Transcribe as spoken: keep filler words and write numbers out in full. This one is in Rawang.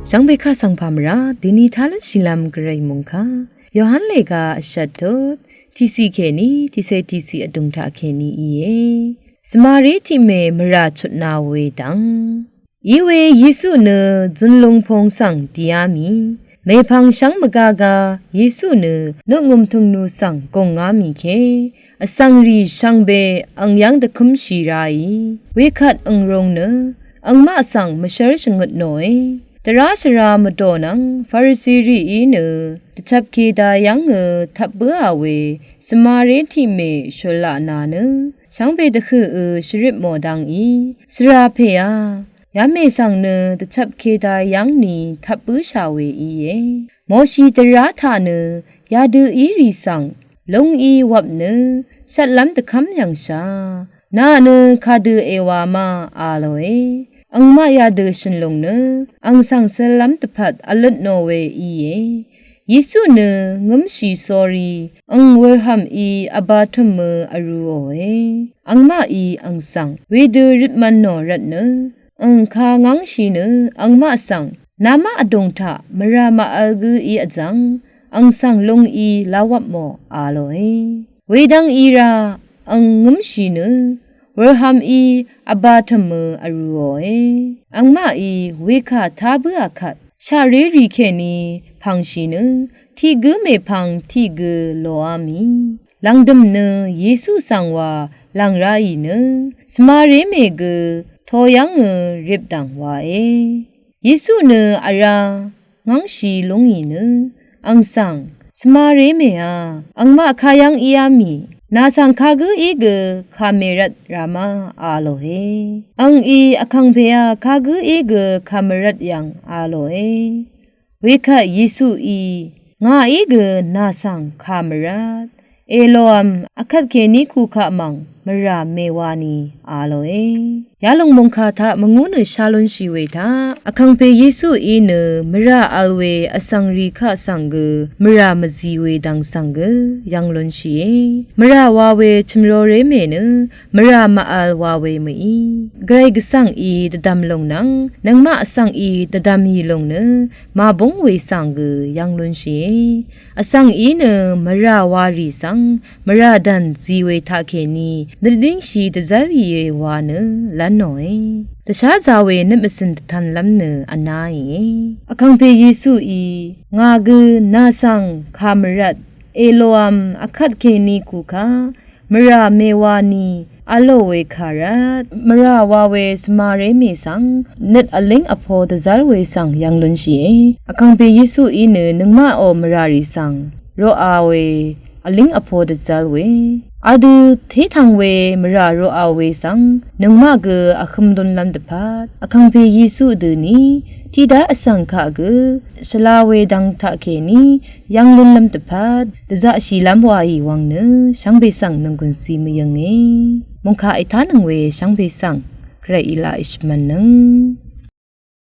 Shvngbe kaq svng pà mvrá dini tá lúnshìlv́m gvray mòngkà Yohan lèga vshvt tut tiqciq kèní tiqcé tiqciq vdùng taq kèní íe. Svmaré tiqmè mvrà chutna we dvng. Iwe Yesu nø zunlung pung svng dìá mì mèpvng shvngmvgá gá Yesu nø nutngø̀m tø̀ngnu svng gùngá mì ke vsvngrì shvngbe ang yv́ng dvkǿmshì ráì. Wekvt ang rung nø angmaq svng mvshv́r shvngøt nòe. Dvrá shvrá mvdò nvng Farisirìí nø dvchvpke dayv́ngø tvp bǿà we svmaré tiqmè shø̀laq nà nø shvngbe dvhøqø shvrip mò dvngí svra pèá. Yamè svng nø dvchvpke dayv́ngni tvp bǿshà we íe. Moshi dvrá taq nø yadø írì svng lúngí wvp nø shvtlv́m dvkv́m yv̀ngshà. Nà nø kadø èwā ma a lòe. Angmaq yadø shø̀nlùng nø ang svng svllv́m dvpvt vløtnò we íe. Yesu nø ngǿmshì sórí ang wurhv̀mí vbā tø̀mø vrūòe. Angmaqí ang svng wedø røtmv̄n nò rvtnø ang kà ngv́ngshì nø angmaq svng namaq vdùng taq mvrà màvl gǿí vzv̀ng ang svng lúngí láwvp mò a lòe. Wedv́ng í rá ang ngǿmshì nø wurhv̀mí vbā tø̀mø vrūòe. Angmaqí wekà tá bǿà kvt shaqré rì kèní pv̀ngshì nø tiq gǿ mèpvng tiq gø loá mì. Lv̀ngdø̀m nø Yesu svng wa lv̀ng ráì nø svmaré mè gø to yv́ngø rip dv̀ng wae. Yesu nø vrá ngv́ngshì lúngì nø ang svng svmaré mèá angmaq kayv́ng íá mì nà svng kagǿí gø kà mèrvt rama a lòe. Angí vkàngpèá kagǿí gø kà mvrvt yv̀ng a lòe. Wekvt Yesuí ngàí gø nà svng kà mvrvt èlòvm vkvt kèní kukaq mv̀ng mvrà mèwani a lòe. Yalòng mòngkà taq mvngú nø shá lúnshì we taq vkàngpè Yesuí nø mvrà vl we vsvngrì kaq svng gø mvrà mvzi we dvng svng gø yv́ng lúnshìe. Mvrà wa we chø̀mroré mè nø mvrà màvl wa we mø̀í. Gvray gvsvngí dvdv̀m lùng nvng nøngmaq vsvngí dvdv̀m yì lùng nø màbúng we svng gø yv́ng lúnshìe. Vsvngí nø mvrà warì svng mvrà dv̀n zi we taqkèní nøt língshì dvzv́rìe wa nø lv́nòe. Dvsházā we nøt mvcø̀n dvtv̄nlv́m nø vnáìe. Vkàngpè Yesuí ngà gø nà svng kà mvrvt èlòvm vkvt kèní kukaq mvrà mèwani vlò we kà rvt mvrà wa we svmaré mè svng nøt vlíng vpo dvzv́r we svng yv́ng lúnshìe. Vkàngpè Yesuí nø nøngmaqò mvràrì svng roqa we vlíng vpo dvzv́r we adø tétv̄ng we mvrà roqa we svng nøngmaq gø vhø̄m lúnlv́m dvpvt vkàngpè Yesu dø ni tiqdá vsvng kaq gø shvla we dvng taqkèní yv́ng lúnlv́m dvpvt dvzaqshìlv́m waì wvng nø shvngbe svng nònggùn zi mvyø̀nge. Mòngkà ètánøng we shvngbe svng gvray í laq èshvmv̄nnøng.